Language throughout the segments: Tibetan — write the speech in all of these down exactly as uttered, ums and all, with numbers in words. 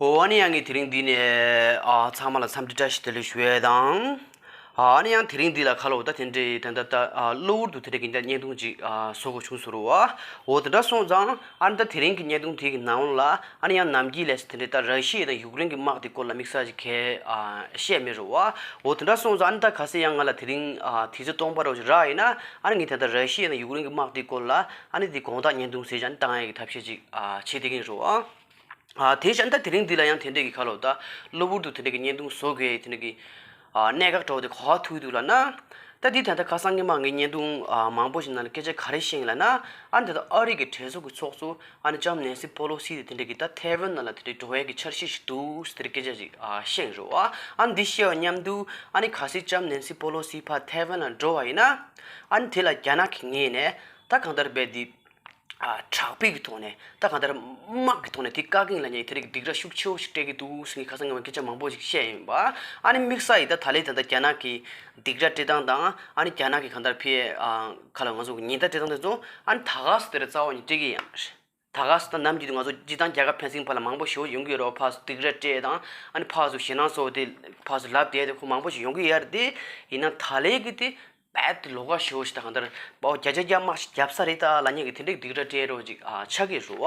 འོ་ཨ་ནི་ཡང་ངས་དེ་རིང་འདི་ནས་ཨ་ཚང་མ་ལ་འཚམས་འདྲི་བཀྲ་ཤིས་བདེ་ལེགས་ཞུ་ཡས་དང་། ཨ་ཨ་ནི་ཡང་དེ་རིང་འདི་ལ་ཁ་ལོ་ད་དེ་འདྲའི་ད་ད་ད་ཨ་གློ་བུར་དུ་དེ་འདྲའི་གི་ད་བརྙན་ཐུང་ཅིག་ཨ་བཟོ་དགོས་བྱུང་ཟེར་བ། འོ་དེ་འདྲ་སོང་ཙང་ཨ་ནི་ད་དེ་རིང་གི་བརྙན་ཐུང་དེ་གི་ནང་ལ་ཨ་ནི་ཡང་ནམ་རྒྱུན་ལས་དེ་འདྲའི་ད་ར་ཤི་ཡ་དང་ཡུཀ་རེན་གི་དམག་དེ་སྐོར་ལ་དམིགས་བསལ་ཅིག་གས་ཨ་བཤད་མེད་རེད་བ། འོ་དེ་འདྲ་སོང་ཙང་ཨ་ནི་ད་ག་ཚོད་ཡང་ང་ལ་དེ་རིང་ཨ་དུས་ཚོད་སྟོང་པ་རོ་ཅིག་རག་ཡིན་ན་ཨ་ནི་ངས་ད་ད་ར་ཤི་ཡ་དང་ཡུཀ་རེན་གི་དམག་དེ་སྐོར་ལ་ཨ་ནི་དེ་དགོང་དག་བརྙན་ཐུང་ཟེར་ཅིག་ཨ་ནི་བཏང་ཡས་ཀྱི་ཐབས་ཤེས་ཅིག་ཨ་བྱེད་བསྡད་ཀྱི་ཡིན་རེད་བ། ཨ་དེ་བཞིན་ད་དེ་རིང་འདི་ལ་ཡང་དེ་འདྲས་ཀྱི་ཁ་ལོ་ད་གློ་བུར་དུ་དེ་འདྲས་ཀྱི་བརྙན་ཐུང་བཟོ་དགོས་དེ་འདྲས་ཀྱི་ཨ་གནད་འགག་འདྲ་བོ་དེ་ག་པར་ཐུག་འདུག་ལབ་ན། ད་འདི་ད་ལྟ་ཁ་སང་ཉི་མ་ངས་བརྙན་ཐུང་ཨ་མང་པོ་ཞིག་ནང་ལ་སྐད་ཆ་ག་རེ་བཤད་ཡིན་ལབ་ན། ཨ་ནི་ད་ལྟ་ཨ་རི་གི་གྲོས་ཚོགས་ཀྱི་ཚོགས་གཙོ་ཨ་ནི་ལྕམ་ནེན་སི་པོ་ལོ་སི་དེ་དེ་འདྲས་ཀྱི་ད་ཐའེ་ཝན་ནང་ལ་དེ་འདྲས་འགྲོ་ཡས་ཀྱི་འཆར་གཞི་ཞིག་འདུག་ཟེར་དེ་འདྲས་སྐད་ཆ་ཞིག་ཨ་བཤད་ཡིན་རེད་བ། ཨ་ནི་འདི་བཤད་པ་མཉམ་དུ་ཨ་ནི་གལ་སྲིད་ལྕམ་ནེན་སི་པོ་ལོ་སི་ཕར་ཐའེ་ཝན་ལ་འགྲོ་བ་ཡིན་ན། ཨ་ནི་དེ་ལ་རྒྱ་ནག་གི་ངོས་ནས་ད་གང་ལྟར་རྦད་དེ། ཨ་དྲག་པོའི་གི་ཐོག་ནས་ད་གང་ལྟར་དམག་གི་ཐོག་ནས་དེ་བཀག་གི་ཡིན་ལབ་མཁན་དེ་རིགས་སྡིགས་ར་ཤུགས་ཆེ་བོ་ཞིག་སྤྲད་ཀྱི་འདུག་ཟེར་ནས་ཁ་སང་ངས་སྐད་ཆ་མང་པོ་ཞིག་བཤད་ཡིན་པ། ཨ་ནི་དམིགས་བསལ་ཡིན་ད་ད་ལན་ད་ལྟ་རྒྱ་ནག་གི་སྡིགས་ར་སྤྲད་སྟངས་དང་ཨ་ནི་རྒྱ་ནག་གི་གང་ལྟར་ཕི་ཨ་ཁ་ལ་ང་ཚོ་གི་ཉེན་བརྡ་སྤྲད་སྟངས་དེ་ཚོ་ཨ་ནི་ད་ག་སེ་དེར་རྩ་བ་ནས་སྤྲད་ཀྱི་ཡང་མ་རེད། ད་ག་སེ་ད་ནམ་རྒྱུན་དུ་ང་ཚོ་སྤྱིར་བཏང་རྒྱལ་ཁབ་ཕན་ཚུན་བར་ལ་མང་པོ་ཞེ་པོ་ཡོང་གི་ཡོད་རེད་བ། ཕར་ཚུར་སྡིགས་ར་སྤྲད་དང་ཨ་ནི་ཕར་ཚུར་ཞེད་སྣང་ཚ་བོ་དེ་ཕར་ཚུར་ལབ་བསྡད་དེ་ཁོ་མང་པོ་ཞིག་ཡོང་གི་ཡོད་རེད་དེ། ཡིན་ན་ད་ལན་གི་དེ། རྦད་དེ་ལོགས་ཀ་ཞེ་པོ་ཞིག་ད་གང་ལྟར་པའོ་བརྒྱ་ཆ་བརྒྱ་དམག་ཞིག་བརྒྱབ་ས་རེད་ད་ལབ་མཁན་གྱི་དེ་འདྲའི་སྡིགས་ར་སྤྲད་རོགས་ཅིག་ཨ་ཆགས་ཀྱི་རེད་བ།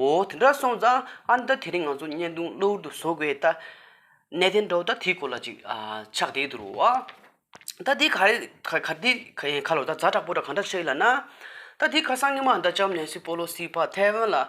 འོ་དེ་འདྲ་སོང་ཙང་ཨ་ནི་ད་དེ་རིང་ང་ཚོ་བརྙན་ཐུང་གློ་བུར་དུ་བཟོ་དགོས་ད་གནད་དོན་འདྲ་བོ་ད་དེའི་སྐོར་ལ་ཅིག་ཨ་ཆགས་བསྡད་འདུག་རེད་བ། ད་དེ་ག་རེ་ག་ག་དེ་ག་ཡིན་ཁ་ལོ་ད་ཛ་དྲག་པོ་འདྲ་གང་འདྲ་བཤད་ལབ་ན། ད་དེ་ཁ་སང་ཉི་མ་ད་ལྕམ་ནེན་སི་པོ་ལོ་སི་ཕར་ཐའེ་ཝན་ལ་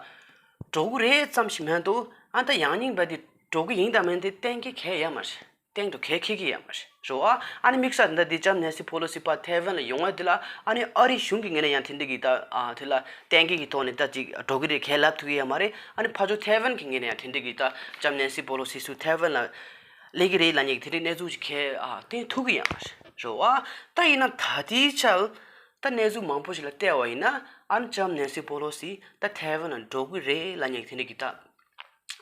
འགྲོ་གི་རེད་ཙམ་ཞིག་མ་གཏོགས་ཨ་ནི་ད་ཡང་སྙིང་རྦད་དེ་འགྲོ་གི་ཡིན་དང་མིན་དེ་གཏན་འཁེལ་གང་ཡང་ཡོད་མ་རེད། སྟེང་དུ་གལ་འཁེལ་གྱི་ཡོད་མ་རེད་རེད་བ། ཨ་ནི་དམིགས་བསལ་འདི་ལྕམ་ནེན་སི་ཕོ་ལོ་སི་ཕར་ཐའེ་ཝན་ལ་ཡོང་བ་འདི་ལ་ཨ་ནི་ཨ་རི་གཞུང་གི་ངོས་ནས་ཡང་དེ་འདྲ་གི་ད་ཨ་དེ་ལ་གཏན་འཁེལ་གྱི་ཐོག་ནས་ད་ཅིག་འགྲོ་གི་རེད་གལ་ལབ་ཐུབ་ཀྱི་ཡོད་མ་རེད། ཨ་ནི་ཕར་ཕྱོགས་ཐའེ་ཝན་གྱི་ངོས་ནས་ཡང་དེ་འདྲ་གི་ད་ལྕམ་ནེན་སི་ཕོ་ལོ་སི་ཚུར་ཐའེ་ཝན་ལ་སླེབས་ཀྱི་རེད་ལབ་མཁན་གྱི་དེ་འདྲའི་གནས་ཚུལ་ཞིག་གལ་ཨ་བསྟན་ཐུབ་ཀྱི་ཡོད་མ་རེད་རེད་བ། ད་ཡིན་ན་ད་ལྟའི་ཆར་ད་གནས་ཚུལ་མང་པོ་ཞིག་ལ་བལྟས་པ་ཡིན་ན་ཨ་ནི་ལྕམ་ནེན་སི་ཕོ་ལོ་སི་ད་ཐའེ་ཝན་ལ་འགྲོ་གི་རེད་ལབ་མཁན་གྱི་དེ་འདྲ་གི་ད།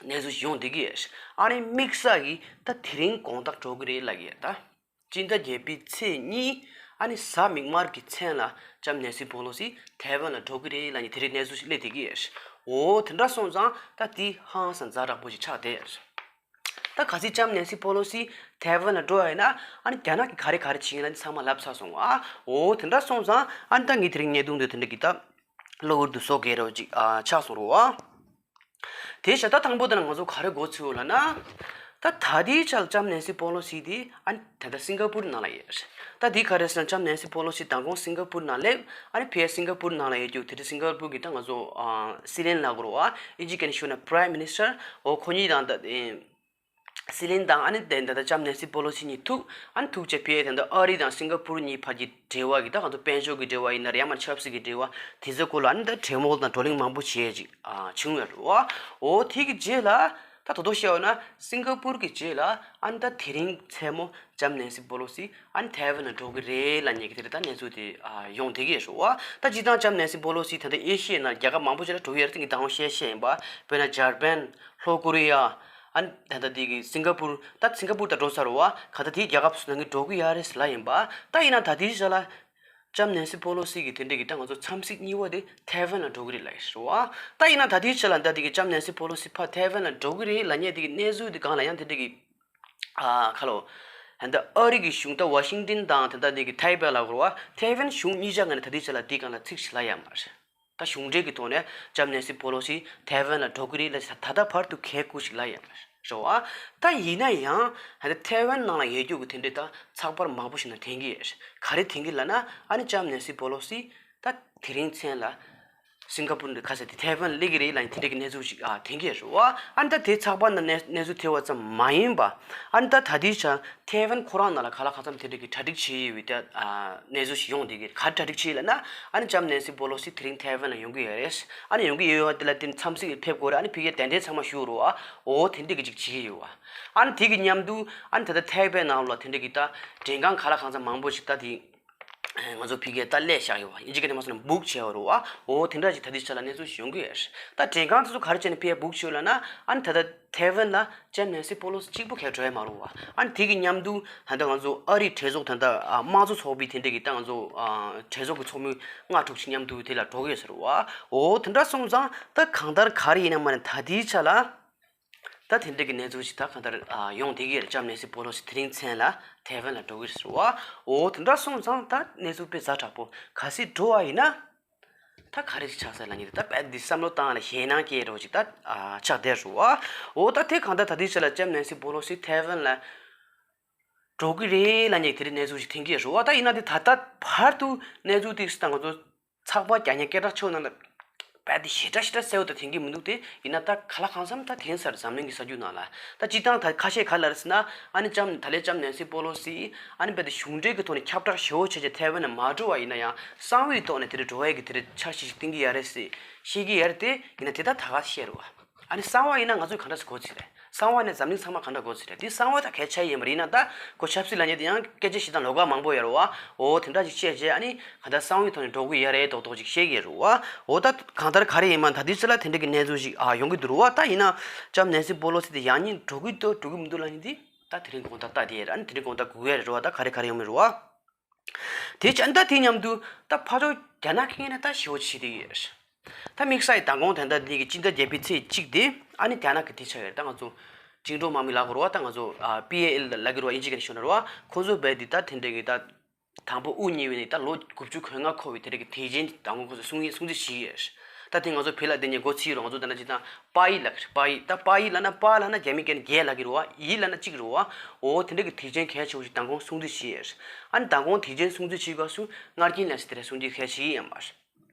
གནས་ཚུལ་ཞིག་ཡོང་བསྡད་ཀྱི་ཡོད། ཨ་ནི་དམིགས་བསལ་གྱིས་ད་དེ་རིང་དགོང་དག་འགྲོ་གི་རེད་ལབ་ཀྱི་ཡོད་ད། སྤྱི་ཟླ་བརྒྱད་པའི་ཚེས་གཉིས་ཨ་ནི་གཟའ་མིག་དམར་གྱི་མཚན་ལ་ལྕམ་ནེན་སི་པོ་ལོ་སི་ཐའེ་ཝན་ལ་འགྲོ་གི་རེད་ལབ་ནས་དེ་རིང་གནས་ཚུལ་ཞིག་སླེབས་བསྡད་ཀྱི་ཡོད། འོ་དེ་འདྲ་སོང་ཙང་ད་དེ་ཧང་སང་ཛ་དྲག་པོ་ཞིག་ཆགས་བསྡད་ཡོད། ད་གལ་སྲིད་ལྕམ་ནེན་སི་པོ་ལོ་སི་ཐའེ་ཝན་ལ་འགྲོ་བ་ཡིན་ན་ཨ་ནི་རྒྱ་ནག་གིས་ག་རེ་ག་རེ་བྱེད་ཀྱི་ཡིན་ལབ་ནས་ཚང་མ་ལབ་ཚར་སོང་ཨ། འོ་དེ་འདྲ་སོང་ཙང་ཨ་ནི་ད་ངས་དེ་རིང་བརྙན་ཐུང་འདི་དེ་འདྲ་གི་ད། གློ་བུར་དུ་བཟོ་དགོས་རོགས་ཅིག་ཨ་ཆགས་སོང་རོ་ཨ། དེ་བྱས་ད་དང་པོ་དེ་ལ་ང་ཚོ་ག་རེ་མགོ་ཚོས་ཡོད་ལབ་ན། ད་ད་ལྟའི་ཆར་ལྕམ་ནེན་སི་པོ་ལོ་སི་དེ་ཨ་ནི་ད་ལྟ་སིང་ག་པུར་ནང་ལ་ཡོད། ད་དེ་ག་རེ་ཟེར་ན་ལྕམ་ནེན་སི་པོ་ལོ་སི་མདང་དགོང་སིང་ག་པུར་ནང་སླེབས། ཨ་ནི་ཕར་སིང་ག་པུར་ནང་ལ་ཡོད་རྒྱུ་དེ་དུས་སིང་ག་པུར་གི་ད་ང་ཚོ་ཨ་སྲིད་བློན་ལབ་དགོས་རོ་ཨ། ཨིན་ཇི་སྐད་ནས་ཞུས་ན་Prime Minister འོ་ཁོ་གཉིས་དང་ད། སྲིད་བློན་དང་ཨ་ནི་དེ་འདྲ་ད་ལྕམ་ནེན་སི་པོ་ལོ་སི་གཉིས་ཐུག་ཨ་ནི་ཐུག་བྱས་ཕར་དེ་འདྲ་ཨ་རི་དང་སིང་ག་པུར་གཉིས་བར་གྱི་འབྲེལ་བ་གི་ད་ང་ཚོ་དཔལ་འབྱོར་གྱི་འབྲེལ་བ་ཡིན་ན་རེད་ཡང་མ་ཆབ་སྲིད་ཀྱི་འབྲེལ་བ་དེ་ཚོའི་སྐོར་ལ་ཨ་ནི་ད་གྲོས་མོལ་དང་བགྲོ་གླེང་མང་པོ་བྱས་ཅིག་ཨ་བྱུང་ཡོད་རེད་བ། འོ་དེ་གི་རྗེས་ལ་ད་དོ་དོ་བཤད་ཡོད་ན་སིང་ག་པུར་གྱི་རྗེས་ལ་ཨ་ནི་ད་དེ་རིང་མཚན་མོ་ལྕམ་ནེན་སི་པོ་ལོ་སི་ཨ་ནི་ཐའེ་ཝན་ལ་འགྲོ་གི་རེད་ལབ་མཁན་གྱི་དེ་རེད་ད་གནས་ཚུལ་དེ་ཨ་ཡོང་བསྡད་ཀྱི་ཡོད་རེད་བ། ད་སྤྱིར་བཏང་ལྕམ་ནེན་སི་པོ་ལོ་སི་ད་ལྟ་ཨེ་ཤི་ཡའི་ནང་རྒྱལ་ཁབ་མང་པོ་ཞིག་ལ་འགྲོ་གི་ཡོད་རེད་ད་ངས་ད་དང་པོ་བཤད་བཤད་ཡིན་པ་དཔེར་ན་འཇར་པན། ལྷོ་ཀོ་རི་ཡ། ཨ་ནི་ད་ལྟ་དེ་གི་སིང་ག་པུར་ད་སིང་ག་པུར་ད་འགྲོ་ཚར་བ་ག་ད་དེའི་རྒྱལ་ཁབ་སུ་ནང་གི་འགྲོ་གི་ཡོད་རེད་ཟེར་ལབ་ཡིན་པ་ད་ཡིན་ན་ད་དེའི་ཆ་ལ་ལྕམ་ནེན་སི་པོ་ལོ་སི་གི་དེ་འདྲ་གི་ད་ང་ཚོ་འཚམས་གཟིགས་གཉིས་པ་དེ་ཐའེ་ཝན་ལ་འགྲོ་གི་རེད་ལབ་ཡོད་རེད་བ། ད་ཡིན་ན་ད་དེའི་ཆ་ལ་ད་དེ་གི་ལྕམ་ནེན་སི་པོ་ལོ་སི་ཕར་ཐའེ་ཝན་ལ་འགྲོ་གི་རེད་ལབ་མཁན་དེ་གི་གནས་ཚུལ་དེ་སྒང་ལ་ཡང་དེ་འདྲ་གི་ཨ་ཁ་ལོ། ད་ཨ་རི་གི་གཞུང་ད་ཝ་ཤིང་ཏན་དང་དེ་ད་དེ་གི་ཐའེ་པེ་ལ་གོ་ར་བ་ཐའེ་ཝན་གཞུང་གཉིས་ཆ་ངོས་ནས་ད་དེའི་ཆ་ལ་དེ་སྒང་ལ་ཚིག་ཞིག་ལབ་ཡོད་མ་རེད། ད་གཞུང་འབྲེལ་གྱི་ཐོག་ནས་ལྕམ་ནེན་སི་པོ་ལོ་སི་ཐའེ་ཝན་ལ་འགྲོ་གི་རེད་ལབ་ད་ལྟ་བར་དུ་གས་སྐུ་ཞིག་ལབ་ཡོད་མ་རེད་བ། ད་ཡིན་ན་ཡང་ཧ་ད་ཐའེ་ཝན་ནང་ལ་ཡོད་རྒྱུ་གི་དེ་འདྲའི་ད་ཚགས་པར་མང་པོ་ཞིག་ནང་འཐེན་གྱི་ཡོད་རེད། ག་རེ་འཐེན་གྱི་ལབ་ན་ཨ་ནི་ལྕམ་ནེན་སི་པོ་ལོ་སི་ད་དེ་རིང་མཚན་ལ་སིང་ག་པུར་འདི་ག་ས་དེ་ཐའེ་ཝན་སླེབས་ཀྱི་རེད་ལབ་ནས་དེ་འདྲའི་གི་གནས་ཚུལ་ཞིག་ཨ་འཐེན་གྱི་ཡོད་རེད་བ། ཨ་ནི་ད་དེ་ཚགས་པར་ནང་གནས་གནས་ཚུལ་ཐེ་བ་ཙམ་མ་ཡིན་པ་ཨ་ནི་ད་ད་ལྟའི་ཆ་ཐའེ་ཝན་ཁོ་རང་ནང་ལ་ག་ལ་ག་ཚམ་དེ་འདྲ་གི་གྲ་སྒྲིག་བྱེད་ཡོད་པའི་ད་ཨ་གནས་ཚུལ་ཞིག་ཡོང་བསྡད་ཀྱི་རེད། ག་རེ་གྲ་སྒྲིག་བྱེད་ལབ་ན་ཨ་ནི་ལྕམ་ནེན་སི་པོ་ལོ་སི་དེ་རིང་ཐའེ་ཝན་ལ་ཡོང་གི་ཡོད་རེད། ཨ་ནི་ཡོང་གི་ཡོད་ཡོད་དེ་ལ་དེ་འཚམས་གཟིགས་ཕེབས་དགོས་རེད། ཨ་ནི་ཕ་གིར་གདན་འདྲེན་ཚང་མ་ཞུ་རོགས་ཨ། འོ་དེ་འདྲ་གི་ཅིག་བྱེད་ཀྱི་ཡོད་བ། ཨ་ནི་དེ་གི་མཉམ་དུ་ཨ་ནི་ད་ལྟ་ཐའེ་པེ་ནང་ལ་དེ་འདྲ་གི་ད་མགྲོན་ཁང་ག་ལ་གང་འཚམ་མང་པོ་ཞིག་ད་དེ་ང་ཚོ་ཕ་གིར་ད་སླེབས་བཞག་ཡོད་བ། ཨིན་ཇི་སྐད་ནས་མ་སོང་ན་བུག་བྱས་པ་རེད་བ། འོ་དེ་འདྲ་ཅིག་ད་ལྟའི་ཆ་ལ་གནས་ཚུལ་ཞིག་ཡོང་གི་ཡོད་རེད། ད་མགྲོན་ཁང་དེ་ཚོ་ག་རེ་བྱས་ནས་ཕ་གིར་བུག་བྱས་ཡོད་ལབ་ན་ཨ་ནི་ད་ལྟ་ཐའེ་ཝན་ལ་ལྕམ་ནེན་སི་པོ་ལོ་སི་གཅིག་པུ་གས་འགྲོ་ཡ་མ་རེད་བ། ཨ་ནི་དེ་གི་མཉམ་དུ་ད་ལྟ་ང་ཚོ་ཨ་རིའི་གྲོས་ཚོགས་དང་ད་ལྟ་དམངས་གཙོ་ཚོགས་པའི་དེ་འདྲ་གི་ད་ང་ཚོ་གྲོས་ཚོགས་ཀྱི་ཚོགས་མི་ལྔ་དྲུག་ཅིག་མཉམ་དུ་དེ་ལ་འགྲོ་གི་ཡོད་ཟེར་བ། འོ་དེ་འདྲ་སོང་ཙང་ད་གང་ལྟར་ག་རེ་ཡིན་ན་མ་ནས་ད་ལྟའི་ཆ་ལ་ད་ ད་དེ་འདྲ་གི་གནས་ཚུལ་ཞིག་ད་གང་ལྟར་ཨ་ཡོང་བསྡད་ཀྱི་རེད། ལྕམ་ནེན་སི་པོ་ལོ་སི་དེ་རིང་མཚན་ལ་ཐའེ་ཝན་ལ་འགྲོ་གི་རེད་ཟེར་བ། འོ་དེ་འདྲ་སོང་ཙང་ད་གནས་ཚུལ་དཔེ་ཛ་དྲག་པོ། གལ་སྲིད་འགྲོ་བ་ཡིན་ན། ད་ག་རེ་ཞིག་ཆགས་ས་ལབ་ནི་རེད། ད་དཔེ་འདི་བསམ་བློ་བཏང་ལ་ཞེད་སྣང་སྐྱེ་རོགས་ཅིག་ད་ཨ་ཆགས་བསྡད་རེད་བ། འོ་ད་དེ་གང་ལྟར་ད་ལྟའི་ཆ་ལ་ལྕམ་ནེན་སི་པོ་ལོ་སི་ཐའེ་ཝན་ལ་འགྲོ་གི་རེད་ལབ་ནི་དེ་རིང་གནས་ཚུལ་ཞིག་ཐོན་གྱི་རེད་བ། ད་ཡིན་ན་དེ་ད་ལྟ་བར་དུ་གནས་ཚུལ་དེ་ད་ང་ཚོ་ཚགས་པར་རྒྱག་མཁན་སྐད་གྲགས་ཆེ་བ་ནང་ལ་དཔེ་དེ་ཞེ་དྲག་ཞེ་དྲག་གསལ་བོ་ད་ཐོན་གྱི་མི་འདུག་སྟེ། ཡིན་ན་ད་ག་ལ་གང་འཚམ་ད་ཐོན་ཚར། འཛམ་གླིང་གི་གསར་འགྱུར་ནང་ལ། ད་སྤྱིར་བཏང་ད་ཁ་ཤས་ག་ལ་རེད་ཟེར་ན། ཨ་ནི་ལྕམ་ད་ལས་ལྕམ་ནེན་སི་པོ་ལོ་སི་ཨ་ནི་དཔེ་དེ་གཞུང་འབྲེལ་གྱི་ཐོག་ནས་ཁྱབ་བསྒྲགས་ཞེ་པོ་བྱས་བྱས་ཐའེ་ཝན་ནས་མ་འགྲོ་བ་ཡིན་ན་ཡང་གསང་བའི་ཐོག་ནས་དེ་རིང་འགྲོ་ཡས་ཀྱི་དེ་རིང་འཆར་གཞི་ཞིག་བཏིང་གི་ཡོད་རེད་ཟེར་བཤད་ཀྱི་ཡོད་རེད་དེ། ཡིན་ན་དེ་ད་ད་ག་བཤད་རེད་བ། ཨ་ནི་གསང་བ་ཡིན་ན་ང་ཚོས་ག་འདྲ་སེ་གོ་ཚིག་རེད། གསང་བ་ནས་འཛམ་གླིང་ཚང་མ་ག་འདྲ་གོ་ཚིག་རེད། དེ་གསང་བ་ད་གལ་ཆེ་ཡིན་པ་རེད། ཡིན་ན་ད་ཁོ་ཆབ་སྲིད་ལབ་མཁན་དེ་ཡང་སྐད་ཆ་བཤད་སྟངས་ལོགས་ཀ་མང་པོ་ཡོད་རེད་བ། འོ་དེ་འདྲ་ཞིག་བཤད་རྗེས་ཨ་ནི་ག་འདྲ་གསང་བའི་ཐོག་ནས་འགྲོ་གི་ཡོད་རེད་མདོག་མདོག་ཅིག་བཤད་ཀྱི་རེད་བ། འོ་ད་གང་ལྟར་ག་རེ་ཡིན་མ་ད་དེའི་ཕྱི་ལ་དེ་འདྲ་གི་གནས་ཚུལ་ཞིག་ཨ་ཡོང་གི་འདུག་རེད་བ། ད་ཡིན་ན་ལྕམ་ནེན་སི་པོ་ལོ་སི་དེ་ཡང་སྙིང་འགྲོ་གི་འདུག་འགྲོ་གི་མི་འདུག་ལབ་མཁན་དེ་ད་དེ་རིང་དགོང་དག་ལྟ་དེ་ཡོད་རེད། ཨ་ནི་དེ་རིང་དགོང་དག་སྒུག་ཡ་རེད་བ། ད་ག་རེ་ག་རེ་ཡོང་མིན་རེད་བ། དེ་བྱས་ད་དེ་མཉམ་དུ་ད་ཕར་ཕྱོགས་རྒྱ་ནག་གི་ངོས་ནས་ད་ཞེ་པོ་ཅིག་བྱེད་བསྡད་ཀྱི་ཡོད་རེད། ད་དམིགས་བསལ་ཡི་མདང་དགོང་དེ་འདྲ་འདི་གི་སྤྱི་ཟླ་བརྒྱད་པའི་ཚེས་གཅིག་དེ་ཨ་ནི་རྒྱ་ནག་གི་དེ་ཆགས་ཡོད་རེད། ད་ང་ཚོ་བཅིངས་འགྲོལ་དམག་མི་ལབ་དགོས་རེད་བ། ད་ང་ཚོ་ཨ་པི་ཨེ་ཨེལ་ལབ་ཀྱི་རེད་བ། དབྱིན་ཇི་སྐད་ནས་ཞུས་ན་རེད་བ། ཁོང་ཚོ་རྦད་དེ་ད་དེ་འདྲ་གི་ད་དང་པོ་དབུ་བརྙེས་པ་ནས་ད་ལོ་དགུ་བཅུ་གོ་ལྔ་འཁོར་བའི་དེ་འདྲ་གི་དུས་ཆེན་མདང་དགོང་ཁོང་ཚོ་སྲུང་ཡིག་སྲུང་བརྩི་བྱེད་ཀྱི་ཡོད་རེད། ད་དེ་ང་ཚོ་བོད་ལ་བསྡད་མཁན་མགོ་ཚོས་རེད། ང་ཚོ་ད་ལྟ་ཅིག་ད་པ་ཡིག་ལབ་ཀྱི་རེད། པ་ཡིག་ད་པ་ཡིག་ལབ་ན་པ་ལབ་ན་རྒྱ་མི་སྐད་ནས་བརྒྱད་ལབ་ཀྱི་རེད་བ། ཡིག་ལབ་ན་གཅིག་རེད་བ། འོ་དེ་འདྲ་གི་དུས་ཆེན་གལ་ཆེ་བོ་ཞིག་མདང་དགོང་སྲུང་བརྩི་བྱེད་ཡོད་རེད། ཨ་ནི་མདང་དགོང་དུས་ཆེན་སྲུང་བརྩི་བྱེད་སྐབས་སུ་སྔར་རྐྱེན་ལབ་ས་དེ་འདྲ་སྲུང་བརྩི་གལ་ཆེ་གི་ཡོད་མ་རེད།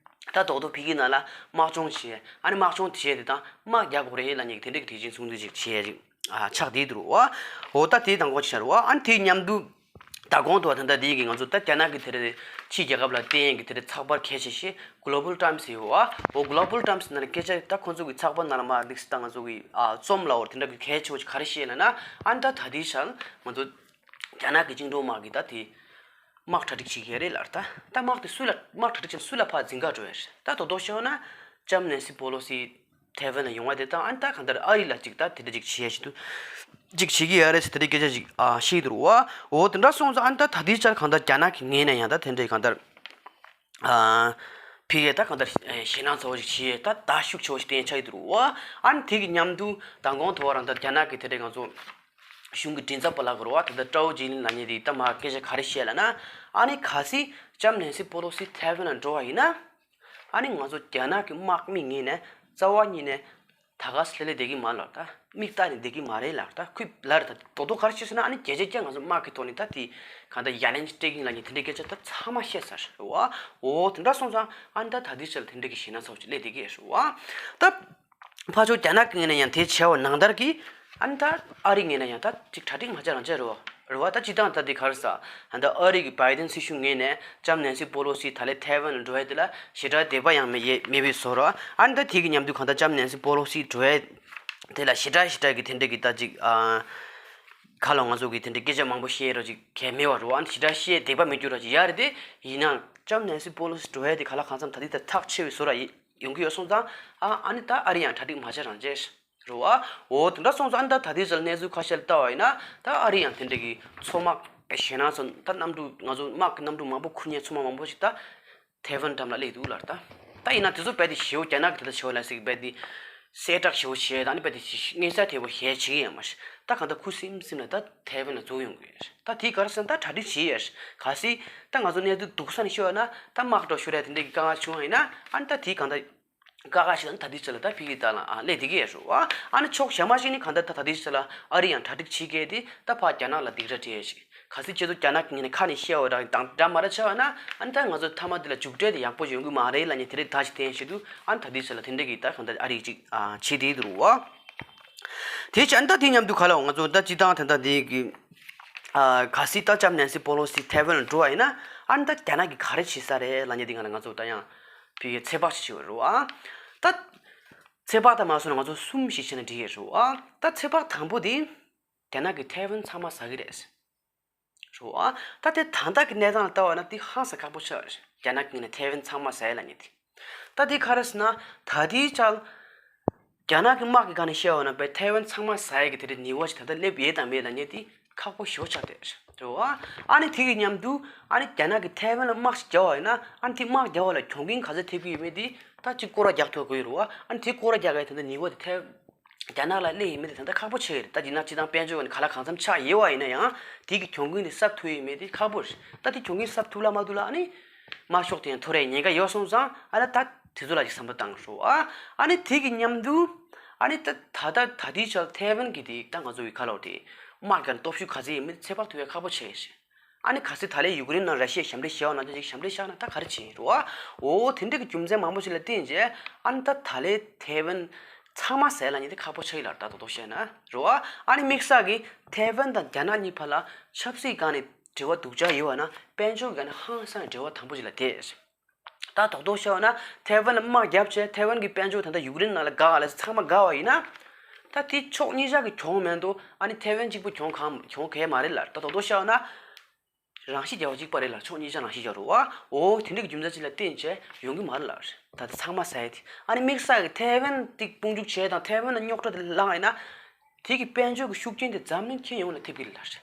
ད་རྡོག་རྡོག་ཕ་གིའི་ནང་ལ་དམག་སྦྱོང་བྱས། ཨ་ནི་དམག་སྦྱོང་དེ་བྱས་དེ་དང་དམག་རྒྱག་དགོས་རེད་ལབ་མཁན་གྱི་དེ་འདྲ་གི་དུས་ཆེན་སྲུང་བརྩི་ཞིག་བྱས་ཅིག་ཨ་ཆགས་བསྡད་འདུག་རེད་བ། འོ་ད་དེ་མདང་དགོང་ཅིག་ཆགས་རེད་བ། ཨ་ནི་དེ་མཉམ་དུ་མདང་དགོང་དུ་ད་ལྟ་དེ་གི་ང་ཚོ་ད་རྒྱ་ནག་གི་དེ་རེད། ཕྱི་རྒྱལ་ཁབ་ལ་བསྟན་ཡས་ཀྱི་དེ་རེད། ཚགས་པར་གལ་ཆེ་ཤོས་Global Times ཡོད་བ། འོ་Global Times ནང་ལ་སྐད་ཆ་ད་ཁོང་ཚོ་གི་ཚགས་པར་ནང་ལ་མ་འདུག་སེ་ད་ང་ཚོ་གི་ཨ་རྩོམ་ལབ་དགོས་རེད། དེ་འདྲ་གི་གལ་ཆེ་བོ་ཞིག་ག་རེ་བཤད་ལབ་ན། ཨ་ནི་ད་ད་དེ་ཆ་ལ་ང་ཚོ་རྒྱ་ནག་གི་བཅིངས་འགྲོལ་དམག་གིས་ད་དེ་དམག་གྲ་སྒྲིག་བྱེད་ཀྱི་རེད་ལབ་རེད། ད་ད་དམག་དེ་སུ་ལ་དམག་གྲ་སྒྲིག་བྱས་ན་སུ་ལ་ཕར་འཛིང་ག་འགྲོ་ཡ་རེད། ད་རྡོག་རྡོག་བཤད་ན་ལྕམ་ནེན་སི་པོ་ལོ་སི་ཐའེ་ཝན་ལ་ཡོང་བ་དེ་དང་ཨ་ནི་ད་གང་ལྟར་ཨ་རི་ལ་ཅིག་ད་དེ་འདྲ་ཅིག་བྱེད་ཡ་ཞིག་ཏུ་ཅིག་བྱེད་ཀྱི་ཡ་རེད་ཟེར་དེ་འདྲའི་སྐད་ཆ་ཅིག་ཨ་བཤད་འདུག་རེད་བ། འོ་དེ་འདྲ་སོང་ཙང་ཨ་ནི་ད་ད་ལྟའི་ཆར་གང་ལྟར་རྒྱ་ནག་གི་ངོས་ནས་ཡང་ད་དེ་འདྲའི་གང་ལྟར་ཨ་ཕི་གེ་ད་གང་ལྟར་ཞེད་སྣང་ཚ་བོ་ཞིག་བྱེད་ད་ད་ཤུགས་ཆེ་བོ་ཞིག་བསྟན་ཆགས་ཀྱི་འདུག་རེད་བ། ཨ་ནི་དེ་གི་མཉམ་དུ་མདང་དགོང་དུ་བ་རང་ད་རྒྱ་ནག་གི་དེ་འདྲའི་ང་ཚོ་གཞུང་གི་མགྲིན་ཚབ་པ་ལབ་དགོས་རེད་བ། ད་ལྟ་ཀྲའོ་ཇི་ལིན་ལབ་མཁན་དེ་ད་མར་སྐད་ཆ་ག་རེ་བཤད་ལབ་ན། ཨ་ནི་གལ་སྲིད་ལྕམ་ནེན་སི་པོ་ལོ་སི་ཐའེ་ཝན་ལ་འགྲོ་བ་ཡིན་ན། ཨ་ནི་ང་ཚོ་རྒྱ་ནག་གི་དམག་མི་ངོས་ནས་རྩ་བ་ཉིད་ནས་ད་ག་སེ་ལྷོད་ལྷོད་བསྡད་ཀྱི་མ་རེད་ལབ། ད་མིག་ལྟ་ནས་བསྡད་ཀྱི་མ་རེད་ལབ། ད་ཁོས་ལབ་རེད། ད་རྡོག་རྡོག་ག་རེ་བཤད་ཟེར་ན། ཨ་ནི་བརྒྱ་ཆ་བརྒྱ་ང་ཚོ་དམག་གི་ཐོག་ནས་ད་དེ་གང་ལྟར་ཡ་ལན་ཅིག་སྤྲད་ཀྱི་ཡིན་ལབ་མཁན་དེ་འདྲའི་སྐད་ཆ་ད་ཚང་མ་བཤད་ཚར་རེད་བ། འོ་དེ་འདྲ་སོང་ཙང་ཨ་ནི་ད་ད་ལྟའི་ཆར་ལ་དེ་འདྲ་གི་ཞེད་སྣང་ཚ་བོ་ཅིག་སླེབས་བསྡད་ཀྱི་ཡོད་རེད་བ། ད་ཕར་ཕྱོགས་རྒྱ་ནག་གི་ངོས་ནས་ཡང་དེ་བྱས་པ་ནང་ལྟར་གྱི་ཨ་ནི་ད་ཨ་རི་ངོས་ནས་ཡང་ད་ཅིག་གྲ་སྒྲིག་མ་བྱས་རང་བྱས་རེད་བ། རེད་བ། ད་སྤྱིར་བཏང་ད་དེ་ག་རེ་ཟེར། ད་ཨ་རི་གི་བྷའི་ཌེན་སྲིད་གཞུང་ངོས་ནས་ལྕམ་ནེན་སི་པོ་ལོ་སི་ད་ལོ་ཐའེ་ཝན་ལ་འགྲོ་ཡ་དེ་ལ་ཞེ་དྲག་དད་པ་ཡང་མེད་མེད་པའི་བཟོ་འདྲ། ཨ་ནི་ད་དེ་གི་མཉམ་དུ་གང་ལྟར་ལྕམ་ནེན་སི་པོ་ལོ་སི་འགྲོ་ཡ་དེ་ལ་ཞེ་དྲག་ཞེ་དྲག་གི་དེ་འདྲ་གི་ད་ཅིག་ཨ་ཁ་ལོ་ང་ཚོ་གི་དེ་འདྲ་སྐད་ཆ་མང་པོ་བཤད་རོགས་ཅིག་གལ་མེད་པ་རེད་བ། ཨ་ནི་ཞེ་དྲག་བཤད་དད་པ་མེད་རྒྱུ་རོགས་ཅིག་ཡ་རེད་དེ། ཡིན་ནའང་ལྕམ་ནེན་སི་པོ་ལོ་སི་འགྲོ་ཡ་དེ་ག་ལ་གང་འཚམ་ད་དེ་ད་ཐག་ཆོད་པའི་བཟོ་འདྲ་ཡོང་གི་ཡོད་སོང་ཙང་ཨ་ཨ་ནི་ད་ཨ་རི་ཡང་གྲ་སྒྲིག་མ་བྱས་རང་བྱས། རེད་བ། འོ་དེ་འདྲ་སོང་ཙང་ཨ་ནི་ད་ད་ལྟའི་ཆར་གནས་ཚུལ་ཁ་ཤས་ལ་ལྟ་བ་ཡིན་ན། ད་ཨ་རི་ཡང་དེ་འདྲ་གི་མཚོ་དམག་གི་ཞེད་སྣང་ཚོ་ད་གནམ་གྲུ་ང་ཚོ་དམག་གི་གནམ་གྲུ་མང་པོ་འཁུར་མཁན་མཚོ་དམག་མང་པོ་ཞིག་ད་ཐའེ་ཝན་འགྲམ་ལ་སླེབས་འདུག་ལབ་རེད། ད་ད་ཡིན་ན་དེ་ཚོ་རྦད་དེ་ཞེ་པོ་རྒྱ་ནག་གི་དེ་ལྟར་ཞེ་པོ་ལབ་སྲིད་རྦད་དེ་གསལ་བསྒྲགས་ཞེ་པོ་བྱས། ད་ཨ་ནི་རྦད་དེ་མངོན་གསལ་དོད་པོ་བྱས་བྱེད་ཀྱི་ཡོད་མ་རེད། ད་གང་ལྟར་ཁུ་སིམ་སིམ་ལ་ད་ཐའེ་ཝན་ལ་འཛུལ་ཡོང་གི་ཡོད་རེད། ད་དེ་ག་རེ་ཟེར་ན་ད་གྲ་སྒྲིག་བྱས་ཡོད་རེད། གལ་སྲིད་ད་ང་ཚོ་གནས་ཚུལ་སྡུག་ས་ནས་ཤོད་ན་ད་དམག་འགྲོ་ཤོར་ཡ་དེ་འདྲ་གི་དཀའ་ངལ་བྱུང་བ་ཡིན་ན། ཨ་ནི་ད་དེ་གང་ལྟར་དཀའ་ཁག་ཞིག་ད་ལྟའི་ཆར་ལ་ད་ཕ་གི་ད་ལ་ཨ་སླེབས་བསྡད་ཀྱི་ཡོད་རེད་བ། ཨ་ནི་ཕྱོགས་གཞན་མ་ཞིག་ནས་གང་ལྟར་ད་ལྟའི་ཆར་ལ་ཨ་རི་ཡང་གྲ་སྒྲིག་བྱེད་མཁན་དེ་ད་ཕར་རྒྱ་ནག་ལ་སྡིགས་ར་སྤྲད་ཡ་ཞིག་གལ་སྲིད་ཁྱེད་ཚོ་རྒྱ་ནག་གི་ངོས་ནས་ཁ་ནས་བཤད་པ་འདྲ་དང་འདྲ་མ་འདྲ་ཆགས་པ་ན། ཨ་ནི་ད་ང་ཚོ་མཐའ་མ་འདི་ལ་མཇུག་འབྲས་དེ་ཡག་པོ་ཞིག་ཡོང་གི་མ་རེད་ལབ་མཁན་དེ་རིགས་ད་ཅིག་བསྟན་བྱེད་དུས། ཨ་ནི་ད་ལྟའི་ཆར་ལ་དེ་འདྲ་གི་ད་གང་ལྟར་ཨ་རི་ཅིག་ཨ་བྱེད་བསྡད་འདུག་རེད་བ། དེ་བྱས་ཨ་ནི་ད་དེ་མཉམ་དུ་ག་ལ་ང་ཚོ་ད་སྤྱིར་བཏང་ད་ལྟ་འདི་གི་ཨ་གལ་སྲིད་ད་ལྕམ་ནེན་སི་པོ་ལོ་སི་ཐའེ་ཝན་ལ་འགྲོ་བ་ཡིན་ན། ཨ་ནི་ད་རྒྱ་ནག་གིས་ག་རེ་བྱེད་ས་རེད་ལབ་མཁན་དེ་སྒང་ལ་ང་ཚོ་ད་ཡང་ཕ་གི་ཚོད་དཔག་ཞིག་བྱེད་དགོས་རེད་བ། ད་ཚོད་དཔག་ད་མ་སོང་ན་ང་ཚོ་གསུམ་ཞིག་བྱས་ན་འགྲིག་གི་རེད་བ། ད་ཚོད་དཔག་དང་པོ་དེ་རྒྱ་ནག་གིས་ཐའེ་ཝན་ཚང་མ་ཟ་གི་རེད། རེད་བ། ད་དེ་ད་ལྟ་གི་གནས་སྟངས་ལ་ལྟ་བ་ན་དེ་ཧང་སང་ཁག་པོ་ཆགས་རེད། རྒྱ་ནག་གི་ངོས་ནས་ཐའེ་ཝན་ཚང་མ་ཟ་ཡ་ལབ་མཁན་དེ། ད་དེ་ག་རེ་ཟེར་ན། ད་དེའི་ཆར་རྒྱ་ནག་གི་དམག་གི་སྒང་ནས་བཤད་པ་ན་བས་ཐའེ་ཝན་ཚང་མ་ཟ་ཡ་གི་དེ་འདྲའི་ནུས་པ་ཞིག་ད་ལྟ་སླེབས་ཡོད་དམ་མེད་ལབ་མཁན་དེ་ཁག་པོ་ཞེ་པོ་ཆགས་བསྡད་རེད་བ། ཨ་ནི་དེ་གི་མཉམ་དུ་ཨ་ནི་རྒྱ་ནག་གིས་ཐའེ་ཝན་ལ་དམག་ཞིག་བརྒྱབ་པ་ཡིན་ན། ཨ་ནི་དེ་དམག་བརྒྱབ་པ་ལ་གྱོང་གུན་ག་ཚོད་ཐེབས་ཀྱི་ཡོད་མེད་དེ་ད་ཅིག་སྐོར་ར་རྒྱག་ཐུབ་དགོས་ཡོད་རེད་བ། ཨ་ནི་དེ་སྐོར་ར་རྒྱག་ཡ་དེ་འདྲ་ནུས་པ་དེ་ཐའེ་ རྒྱ་ནག་ལ་སླེབས་ཡིན་མིན་དེ་ད་ལྟ་ཁག་པོ་ཆགས་ཡོད་རེད། ད་ཡིན་ན་སྤྱི་བཏང་དཔལ་འབྱོར་ནི་ག་ལ་གང་འཚམ་ཆགས་ཡོད་པ་ཡིན་ན་ཡང་དེ་གི་གྱོང་གུན་དེ་གསབ་ཐུབ་ཡོད་མེད་དེ་ཁག་པོ་རེད། ད་དེ་གྱོང་གུན་གསབ་ཐུབ་ལ་མ་ཐུབ་ལ་ཨ་ནི་དམར་ཤོག་དེ་ཡང་ཐོ་རེ་ཉེན་ཁ་ཡོད་སོང་ཙང་ཨ་ད་ད་དེ་ཚོ་ལ་ཅིག་བསམ་བློ་བཏང་རོགས་ཨ། ཨ་ནི་དེ་གི་མཉམ་དུ་ཨ་ནི་ད་ད་ད་ད་དེའི་ཆར་ཐའེ་ཝན་གི་དེ་ད་ང་ཚོ་གི་ཁ་ལོ་དེ་དམག་གི་སྟོབས་ཤུགས་ག་ཚོད་ཡིན་མིན་ཚོད་དཔག་ཐུབ་ཡ་ཁག་པོ་ཆགས་ཡོད་རེད། ཨ་ནི་གལ་སྲིད་ད་ལན་ཡུཀ་རེན་ནང་ར་ཤི་ཡས་ཞབས་འདྲེན་བྱས་པ་ན་ཅིག་ཞབས་འདྲེན་བཞག་ན་ད་ག་རེ་བྱེད་ཡིན་རོ། འོ་དེ་འདྲ་གི་རྒྱུ་མཚན་མང་པོ་ཞིག་ལ་བརྟེན་བྱས་ཨ་ནི་ད་ད་ལན་ཐའེ་ཝན་ཚང་མ་ཟས་ལ་ཉེ་དེ་ཁག་པོ་ཆགས་ཡིན་ལ་ད་དོ་དོ་བཤད་ན་རོ། ཨ་ནི་དམིགས་བསལ་གི་ཐའེ་ཝན་དང་རྒྱ་ནག་གཉིས་བར་ལ་ཆབ་སྲིད་སྒང་ནས་འབྲེལ་བ་སྡུག་ཅག་ཡོད་པ་ན་དཔལ་འབྱོར་སྒང་ནས་ཧང་སང་འབྲེལ་བ་དམ་པོ་ཞིག་ལ་བསྡད། ད་རྡོག་རྡོག་བཤད་པ་ན་ཐའེ་ཝན་ལ་དམག་བརྒྱབ་བྱས་ཐའེ་ཝན་གྱི་དཔལ་འབྱོར་ད་ལྟ་ཡུཀ་རེན་ནང་ལ་འགག་ལ་ཚང་མ་འགག་པ་ཡིན་ན། ད་དེ་ཕྱོགས་གཉིས་ཆ་གི་གྱོང་མེད་འདུག་ཨ་ནི་ཐའེ་ཝན་གཅིག་པུ་གྱོང་གང་གྱོང་གས་མ་རེད་ལ་ད་རྡོག་རྡོག་བཤད་པ་ན། རང་ཤི་རྒྱག་པ་གཅིག་པ་རེད་ལ་ཕྱོགས་གཉིས་ཆ་རང་ཤི་རྒྱག་རུ་བ། འོ་དེ་འདྲ་གི་རྒྱུ་མཚན་གཅིག་ལ་བརྟེན་བྱས་ཡོང་གི་མ་རེད་ལ། ད་ལྟ་ཚང་མ་ཟ་ཡ་དེ་ཨ་ནི་དམིགས་བསལ་གྱི་ཐའེ་ཝན་དེ་དཔུང་འཇུག་བྱས་དང་ཐའེ་ཝན་ལ་རྙོག་དྲ་དེ་ལངས་ཡིན་ན། དེ་གི་དཔལ་འབྱོར་གྱི་ཤུགས་རྐྱེན་དེ་འཛམ་གླིང་ཁྱོན་ཡོངས་ལ་ཐེབས་ཀྱི་རེད་ལ། རེད་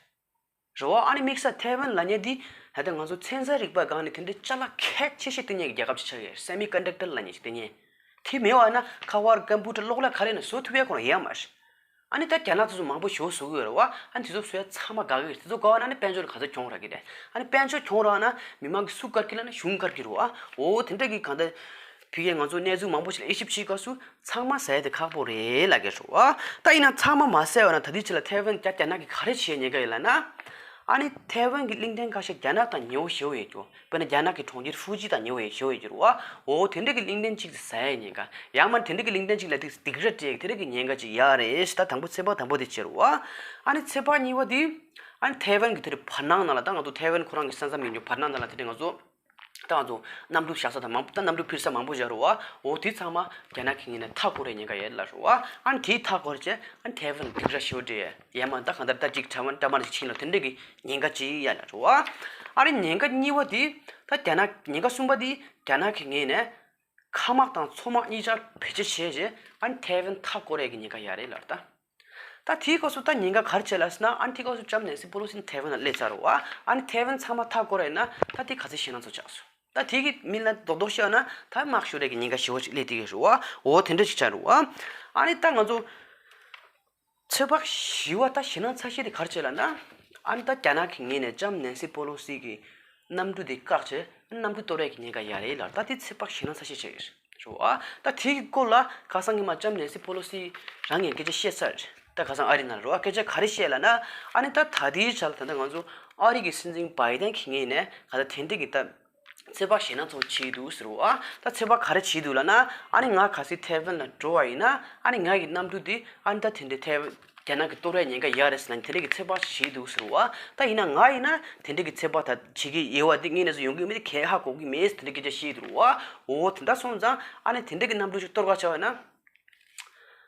བ། ཨ་ནི་དམིགས་བསལ་ཐའེ་ཝན་ལབ་མཁན་འདི་ད་ལྟ་ང་ཚོ་ཚན་རྩལ་རིག་པའི་སྒང་ནས་དེ་འདྲའི་ཅ་ལག་གལ་ཆེ་ཤོས་བསྟེན་མཁན་གྱི་རྒྱལ་ཁབ་ཅིག་ཆགས་ཀྱི་རེད། སེ་མི་ཀོན་ཌག་ཊར་ལབ་མཁན་ཅིག་བསྟེན་མཁན། དེ་མེད་པ་ན་ཁ་པར་ཀམ་པུ་ཊར་གློག་ཀླད་ག་རེ་ཡིན་ན་བཟོ་ཐུབ་ཡ་ཁོ་རང་ཡོད་མ་རེད། ཨ་ནི་ད་རྒྱ་ནག་དེ་ཚོ་མང་པོ་ཞེ་པོ་བཟོ་གི་ཡོད་རེད་བ། ཨ་ནི་དེ་ཚོ་བཟོ་ཡ་ཚང་མ་དགའ་གི་རེད། དེ་ཚོ་དགའ་བ་ན་ཨ་ནི་དཔལ་འབྱོར་ག་ཚོད་གྱོང་རག་གི་རེད། ཨ་ནི་དཔལ་འབྱོར་གྱོང་རག་ན་མི་མང་གི་སུ་དཀར་གི་ལབ་ན་གཞུང་དཀར་གི་རེད་བ། འོ་དེ་འདྲ་གི་གང་ལྟར། ཕ་གིའི་ང་ཚོ་གནས་ཚུལ་མང་པོ་ཞིག་ལ་དབྱེ་ཞིབ་བྱེད་སྐབས་སུ་ཚང་མ་ཟས་དེ་ཁག་པོ་རེད་ལབ་ཀྱི་རེད་བ། ད་ཡིན་ན་ཚང་མ་མ་ཟས་པ་ན་ད་ལྟའི་ཆ་ལ་ཐའེ་ཝན་རྒྱ་རྒྱ་ནག་གིས་ག་རེ་བྱེད་ཉེན་ཁ་ཡོད་ལབ་ན། ཨ་ནི་ཐའེ་ཝན་གྱི་གླིང་ཕྲན་ཁ་ཤས་རྒྱ་ནག་དང་ཉེ་བོ་ཞེ་པོ་ཡོད་རྒྱུ། དཔེར་ན་རྒྱ་ནག་གི་གྲོང་ཁྱེར་ཧྥུ་ཇི་དང་ཉེ་བོ་ཡོད་ཞེ་པོ་ཡོད་རྒྱུ་རེད་བ། འོ་དེ་འདྲ་གི་གླིང་ཕྲན་གཅིག་དེ་ཟས་ཉེན་ཁ། ཡང་མིན་དེ་འདྲ་གི་གླིང་ཕྲན་གཅིག་ལ་དེ་སྡིགས་ར་སྤྲད་དེ་འདྲ་གི་ཉེན་ཁ་ཅིག་ཡོད་རེད། ད་དང་པོ་ཚོད་དཔག་དང་པོ་དེ་བྱས་རེད་བ། ཨ་ནི་ཚོད་དཔག་གཉིས་པ་དེ། ཨ་ནི་ཐའེ་ཝན་གྱི་དེ་འདྲ་བར་སྣང་ནང་ལ་ད་ང་ཚོ་ཐའེ་ཝན་ཁོ་རང་གི་ས་མཚམས་ཡིན་རྒྱུ་བར་སྣང་ནང་ལ་དེ་འདྲ་ང་ཚོ། ད་ང་ཚོ་གནམ་གྲུ་བཞག་ས་དང་མང་པོ་ད་གནམ་གྲུ་འཕུར་ས་མང་པོ་བཞག་རེད་བ། འོ་དེ་ཚང་མ་རྒྱ་ནག་གི་ངོས་ནས་མཐའ་བསྐོར་བའི་ཉེན་ཁ་ཡོད་ལབ་རེད་བ། ཨ་ནི་དེའི་མཐའ་བསྐོར་བྱས་ཨ་ནི་ཐའེ་ཝན་སྡིགས་ར་ཞེ་པོ་སྤྲད། ཡང་མིན་ད་གང་ལྟར་ད་ཅིག་ཐའེ་ཝན་འདྲ་མིན་ཅིག་ཕྱིན་ལ་དེ་འདྲ་གི་ཉེན་ཁ་ཅིག་ཡོད་ལབ་རེད་བ། ཨ་ནི་ཉེན་ཁ་གཉིས་པ་དེ་ད་རྒྱ་ནག་ཉེན་ཁ་གསུམ་པ་དེ་རྒྱ་ནག་གི་ངོས་ནས་མཁའ་དམག་དང་མཚོ་དམག་གཉིས་ཆར་བེད་སྤྱོད་བྱས་རྗེས་ཨ་ནི་ཐའེ་ཝན་མཐའ་བསྐོར་ཡས་ཀྱི་ཉེན་ཁ་ཡོད་རེད་ལབ་རེད་ད། ད་དེའི་སྐབས་སུ་ད་ཉེན་ཁ་ག་རེ་བྱས་ལབ་ཟེར་ན་ཨ་ནི་དེའི་སྐབས་སུ་ལྕམ་ནེན་སི་པོ་ལོ་སི་ནི་ཐའེ་ཝན་ལ་སླེབས་ཚར་རེད་བ། ཨ་ནི་ཐའེ་ཝན་ཚང་མ་མཐའ་བསྐོར་ཡིན་ན་ད་དེ་ག་ཚོད་ཞེད་སྣང་ཚ་པོ་ཆགས་སོང་། ད་དེ་གི་མི་ལ་རྡོག་རྡོག་བཤད་ན་ད་དམག་ཤོར་ཡས་ཀྱི་ཉེན་ཁ་ཞེ་པོ་ཅིག་སླེབས་བསྡད་ཀྱི་རེད་བ། འོ་དེ་འདྲ་ཅིག་ཆགས་རེད་བ། ཨ་ནི་ད་ང་ཚོ་ཚོད་དཔག་བཞི་པ་ད་ཞེད་སྣང་ཚ་ཤོས་དེ་ག་རེ་བྱས་ལབ་ན། ཨ་ནི་ད་རྒྱ་ནག་གི་ངོས་ནས་ལྕམ་ནེན་སི་པོ་ལོ་སི་གི་གནམ་གྲུ་དེ་བཀག་བྱས་གནམ་གྲུ་གཏོར་ཡས་ཀྱི་ཉེན་ཁ་ཡོད་རེད་ལབ། ད་དེ་ཚོད་དཔག་ཞེད་སྣང་ཚ་ཤོས་ཆགས་ཀྱི་རེད་བ། ད་དེ་གི་སྐོར་ལ་ཁ་སང་གི་མ་ལྕམ་ནེན་སི་པོ་ལོ་སི་རང་གིས་སྐད་ཆ་བཤད་ཚར་རེད། ད་ཁ་སང་ཨ་རི་ནང་ལ་རེད་བ། སྐད་ཆ་ག་རེ་བཤད་ལབ་ན། ཨ་ནི་ད་ད་ལྟའི་ཆ་ལ་ད་ལྟ་ང་ཚོ་ཨ་རི་གི་སྲིད་འཛིན་བྷའི་ཌེན་གྱི་ངོས་ནས་ག་ད་དེ་འདྲ་གི་ད་ཚོད་དཔག་ཞེད་སྣང་ཚ་པོ་བྱས་འདུག་ཟེར་བ། ད་ཚོད་དཔག་ག་རེ་བྱས་འདུག་ལབ་ན། ཨ་ནི་ང་གལ་སྲིད་ཐའེ་ཝན་ལ་འགྲོ་བ་ཡིན་ན་ཨ་ནི་ང་གི་གནམ་གྲུ་དེ་ཨ་ནི་ད་དེ་འདྲ་ཐའེ་ཝན་རྒྱ་ནག་གིས་གཏོར་ཡས་ཉེན་ཁ་ཡོད་རེད་ཟེར་ན་དེ་འདྲ་གི་ཚོད་དཔག་བྱས་འདུག་ཟེར་བ། ད་ཡིན་ན་ང་ཡིན་ན་དེ་འདྲ་གི་ཚོད་དཔག་ད་བྱེད་ཀྱི་ཡོད་པ་དེ་དངོས་གནས་སུ་ཡོང་གི་མེད་དེ་གས་ཧ་གོ་གི་མེད་ཟེར་དེ་འདྲ་སྐད་ཆ་བཤད་འདུག་བ། འོ་དེ་འདྲ་སོང་ཙང་ཨ་ནི་དེ་འདྲ་གི་གནམ་གྲུ་ཞིག་གཏོར་ག་བྱ་བ་ཡིན་ན།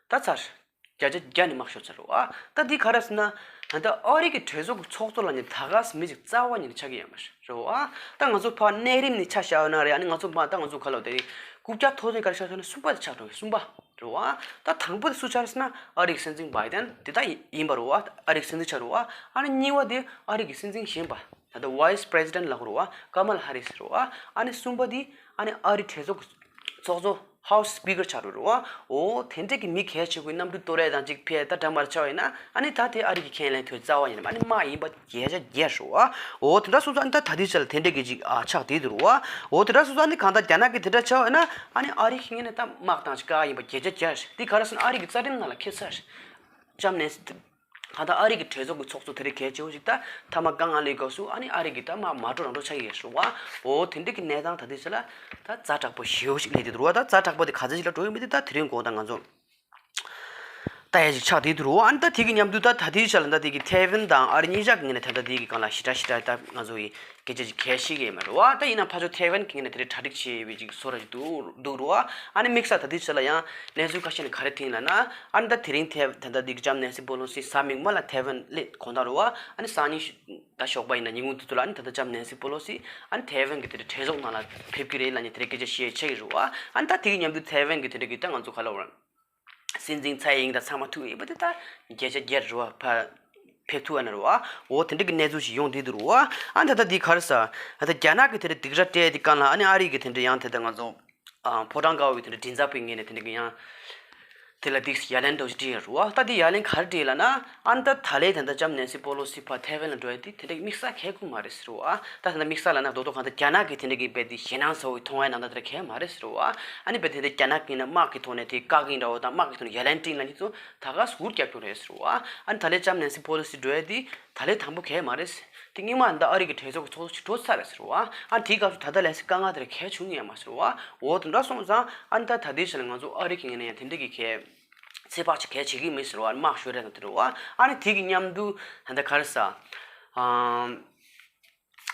ད་ཚར། བརྒྱ་ཆ་བརྒྱ་ནས་དམག་ཤོར་ཚར་རེད་བ། ད་འདི་ག་རེ་ཟེར་ན། ད་ལྟ་ཨ་རི་གི་གྲོས་ཚོགས་ཀྱི་ཚོགས་གཙོ་ལབ་མཁན་ད་ག་སེ་མི་ཞིག་རྩ་བ་ཉིད་ནས་ཆགས་ཀྱི་ཡོད་མ་རེད་རེད་བ། ད་ང་ཚོ་ཕར་གནས་རིམ་ནས་ཆ་བཞག་ཡོད་ན་རེད། ཨ་ནི་ང་ཚོ་མ་ད་ང་ཚོ་ག་ལབ་དེ་རེད། རྐུབ་བཀྱག་མཐོ་ཤོས་ག་རེ་ཆགས་ཆགས་ན་གསུམ་པ་དེ་ཆགས་འགྲོ་གི་གསུམ་པ་རེད་བ། ད་དང་པོ་དེ་སུ་ཆགས་རེད་ཟེར་ན་ཨ་རི་གི་སྲིད་འཛིན་བྷའི་ཌེན་དེ་ད་ཡིན་པ་རེད་བ། ཨ་རི་གི་སྲིད་འཛིན་ཆགས་རེད་བ། ཨ་ནི་གཉིས་པ་དེ་ཨ་རི་གི་སྲིད་འཛིན་གཞོན་པ་ད་ལྟ་ཝའི་སི་པི་རེ་སི་ཌེན་ལབ་དགོས་རེད་བ། ཀ་མ་ལ་ཧ་རི་སི་རེད་བ། ཨ་ནི་གསུམ་པ་དེ་ཨ་ནི་ཨ་རི་གྲོས་ཚོགས་ཀྱི་ཚོགས་གཙོ་ཧའུ་སི་སི་པི་ཀར་ཆགས་འགྲོ་རེད་བ། འོ་དེ་འདྲ་གི་མི་གལ་ཆེ་པོའི་གནམ་གྲུ་གཏོར་ཡས་དང་གཅིག་ཕེ་ད་འདྲ་མར་ཆགས་ཡིན་ན་ཨ་ནི་ད་དེ་ཨ་རི་གི་ཁས་ལེན་ཐོབ་རྩ་བ་ཡིན་ན་ཨ་ནི་དམག་ཡིན་པ་བརྒྱ་ཆ་བརྒྱ་རེད་བ། འོ་དེ་འདྲ་སོང་ཙང་ཨ་ནི་ད་ད་ལྟའི་ཆ་ལ་དེ་འདྲ་གི་ཅིག་ཨ་ཆགས་བསྡད་འདུག་རེད་བ། འོ་དེ་འདྲ་སོང་ཙང་ཨ་ནི་གང་ལྟར་རྒྱ་ནག་གི་དེ་འདྲ་ཆགས་ཡིན་ན་ཨ་ནི་ཨ་རི་གི་ངོས་ནས་ད་དམག་དང་ཅིག་བཀག་ཡིན་པ་བརྒྱ་ཆ་བརྒྱ་རེད། དེ་ག་རེ་ཟེར་ན་ཨ་རི་གི་རྩ་ཁྲིམས་ནང་ལ་འཁེལ་ཚར་རེད། ལྕམ་ནེན་སི། ད་ལྟ་ཨ་རི་གི་གྲོས་ཚོགས་ཀྱི་ཚོགས་གཙོ་དེ་རིང་གལ་ཆེ་བོ་ཞིག་ད་མཐའ་མ་དཀའ་ངལ་ཡོད་སྐབས་སུ་ཨ་ནི་ཨ་རི་གི་ད་མ་མ་འགྲོ་རང་འགྲོ་ཆགས་ཀྱི་ཡོད་རེད་བ། འོ་དེ་འདྲ་གི་གནས་སྟངས་ད་ལྟའི་ཆ་ལ་ད་ཛ་དྲག་པོ་ཞེ་བོ་ཞིག་སླེབས་བསྡད་འདུག་རེད་བ། ད་ཛ་དྲག་པོ་དེ་ག་ཚོད་ཞིག་ལ་འགྲོ་ཡོད་མེད་དེ་ད་དེ་རིང་དགོང་དག་ང་ཚོ་ལྟ་ཡ་ཞིག་ཆགས་བསྡད་འདུག་རེད་བ། ཨ་ནི་ད་དེ་གི་མཉམ་དུ་ད་ད་ལྟའི་ཆ་ལ་ད་དེ་གི་ཐའེ་ཝན་དང་ཨ་རི་གཉིས་ཆ་གི་ངོས་ནས་ད་ལྟ་དེ་གི་སྒང་ལ་ཞེ་དྲག་ད་ང་ཚོ་ཡི་སྐད་ཆ་ཅིག་གལ་ཤེས་ཀྱི་ཡོད་མ་རེད་བ། ད་ཡིན་ན་ཕར་ཕྱོགས་ཐའེ་ཝན་གྱི་ངོས་ནས་དེ་རིང་གྲ་སྒྲིག་བྱས་ཡོད་པའི་ཅིག་བཟོ་འདྲ་ཅིག་འདུག་འདུག་རེད་བ། ཨ་ནི་དམིགས་བསལ་ད་ལྟའི་ཆ་ལ་ཡང་གནས་ཚུལ་ཁ་ཤས་ནས་ག་རེ་ཐོན་ལབ་ན། ཨ་ནི་ད་དེ་རིང་ཐའེ་ད་ལྟ་འདི་ལྕམ་ནེན་སི་པོ་ལོ་སི་གཟའ་མིག་དམར་ལ་ཐའེ་ཝན་སླེབས་དགོངས་དག་རེད་བ། ཨ་ནི་སང་ཉིན་ད་ཞོགས་པ་ཡིན་ན་ཉིན་གུང་དེ་ཚོ་ལ་ཨ་ནི་ད་ལྟ་ལྕམ་ནེན་སི་པོ་ལོ་སི་ཨ་ནི་ཐའེ་ཝན་གྱི་དེ་རིང་གྲོས་ཚོགས་ནང་ལ་ཕེབས་ཀྱི་རེད་ལབ་ནས་དེ་རིང་སྐད་ཆ་བཤད་ཆགས་ཀྱི་རེད་བ། ཨ་ནི་ད་དེ་གི་མཉམ་དུ་ཐའེ་ཝན་གྱི་དེ་རིང་གི་ད་ང་ཚོ་ག་ལབ་དགོས་རེད། སྲིད་འཛིན་ཚའེ་ཡིང་དང་ཚང་མ་ཐུག་ཡོད་པ་དེ་ད་བརྒྱ་ཆ་བརྒྱ་རེད་བ། ཕར་ཕེབས་ཐུབ་པ་ན་རེད་བ། འོ་དེ་འདྲ་གི་གནས་ཚུལ་ཞིག་ཡོང་བསྡད་འདུག་རེད་བ། ཨ་ནི་ད་ལྟ་འདི་ག་རེ་ཟེར། ད་ལྟ་རྒྱ་ནག་གི་དེ་འདྲ་སྡིགས་ར་སྤྲད་དེ་སྒང་ལ་ཨ་ནི་ཨ་རི་གི་དེ་འདྲ་ཡང་དེ་ལྟ་ང་ཚོ་ཨ་ཕོ་བྲང་དཀར་པོའི་དེ་འདྲ་མགྲིན་ཚབ་པའི་ངོས་ནས་དེ་འདྲ་གི་ཡང་ དེ་ལ་དེ་ཡ་ལན་འདྲ་བོ་ཞིག་བྲིས་ཡོད་རེད་བ། ད་དེ་ཡ་ལན་ག་རེ་བྲིས་ལབ་ན། ཨ་ནི་ད་ད་ལན་ད་ལྟ་ལྕམ་ནན་སི་པོ་ལོ་སི་ཕར་ཐའེ་ཝན་ལ་འགྲོ་ཡ་དེ་དེ་འདྲའི་དམིགས་བསལ་གལ་དགོས་མ་རེད་ཟེར་བ། ད་ད་ལྟ་དམིགས་བསལ་ལབ་ན་རྡོག་རྡོག་གང་ལྟར་རྒྱ་ནག་གི་དེ་འདྲ་གི་རྦད་དེ་ཞེད་སྣང་ཚ་བོ་མཐོང་ཡ་ནང་ད་དེ་འདྲ་གལ་མ་རེད་ཟེར་བ། ཨ་ནི་རྦད་དེ་འདྲ་རྒྱ་ནག་གི་ནང་དམག་གི་ཐོག་ནས་དེ་བཀག་གི་འདྲ་བོ་དང་དམག་གི་ཐོག་ནས་ཡ་ལན་སྤྲིང་ལབ་མཁན་ཚོ་ད་ག་སུ་རྒྱབ་སྐྱོར་རེད་ཟེར་བ། ཨ་ནི་ད་ལན་ལྕམ་ནན་སི་པོ་ལོ་སི་འགྲོ་ཡ་དེ་ད་ལན་དང་པོ་གལ་མ་རེད། དེ་སྔོན་མ་ད་ཨ་རི་གི་གྲོས་ཚོགས་ཀྱི་ཚོགས་གཙོ་ཞིག་འགྲོ་ཚར་རེད་ཟེར་བ། ཨ་དེའི་སྐབས་སུ་ད་ལྟ་ལན་སི་དཀའ་ངལ་དེ་འདྲ་གལ་བྱུང་ཡོད་མ་ཟེར་བ། འོ་དེ་འདྲ་སོང་ཙང་ཨ་ནི་ད་ད་ལྟའི་ཆ་ལ་ང་ཚོ་ཨ་རི་གི་ངོས་ནས་ཡང་དེ་འདྲ་གི་གལ་ཚོད་དཔག་ཅིག་གལ་བྱེད་ཀྱི་མེད་ཟེར་བ། དམག་ཤོར་རེད་དང་དེ་འདྲ་བ། ཨ་ནི་དེ་གི་མཉམ་དུ་ད་ལྟ་ག་རེ་ཟ། ཨམ།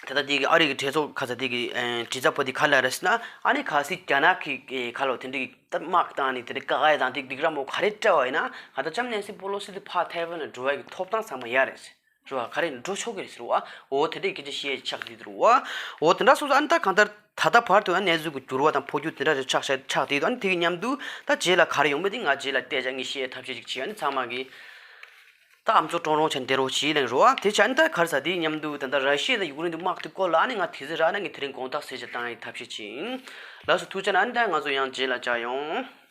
ད་ལྟ་དེ་གི་ཨ་རི་གི་གྲོས་ཚོགས་ཁ་ཚ་དེ་གི་ཨེ་དྲི་ཟ་པོ་དེ་ག་ལ་རེད་ཟེར་ན། ཨ་ནི་གལ་སྲིད་རྒྱ་ནག་གི་ཨེ་ག་ལོ་དེ་འདྲ་གི་ད་དམག་བཏང་ནས་དེ་འདྲ་བཀག་ཡ་དང་དེ་སྡིགས་ར་མོ་ག་རེ་སྤྲད་པ་ཡིན་ན། ང་ད་ལྕམ་ནན་སི་པོ་ལོ་སི་དེ་ཕར་ཐའེ་ཝན་ལ་འགྲོ་བའི་གི་ཐོབ་ཐང་ཚང་མ་ཡོད་རེད། རེད་བ། ག་རེ་འགྲོ་ཆོག་གི་རེད་ཟེར་བ། འོ་དེ་འདྲའི་སྐད་ཆ་བཤད་ཆགས་དེ་རེད་བ། འོ་དེ་འདྲ་སོང་ཙང་ཨ་ནི་ད་གང་ལྟར་ད་ལྟ་བར་དུ་ཨ་གནས་ཚུལ་གྱི་འགྱུར་བ་དང་འཕོ་འགྱུར་དེ་འདྲ་རེ་ཆགས་ཤག་ཆགས་དེ་དུས། ཨ་ནི་དེ་གི་མཉམ་དུ་ད་རྗེས་ལ་ག་རེ་ཡོང་མིན་དེ་ང་རྗེས་ལ་བལྟས་བྱ་ངས་བཤད་ཐབས་ཤེས་ཅིག་བྱེད། ཨ་ནི་ཚང་མ་གི་ད་ཨམ་ཅོག་ཀྲོང་ཀྲོང་བྱས་བསྡད་རོགས་བྱེད་ལབ་རོགས། དེ་བྱས་ཨ་ནི་ད་ག་རེ་ཟ། དེའི་མཉམ་དུ་ད་ལྟ་ར་ཤི་ཡ་དང་ཡུཀ་རེན་དུ་དམག་དེ་སྐོར་ལ་ཨ་ནི་ང་དེ་ཚོ་རག་ན་ངས་དེ་རིང་དགོང་དག་གསལ་བཤད་བཏང་ཡའི་ཐབས་ཤེས་ཅིག་བྱེད། ལགས་སོ། ཐུགས་རྗེ་གནང་། ཨ་ནི་ད་ང་ཚོ་ཡང་རྗེས་ལ་མཇལ་ཡོང་།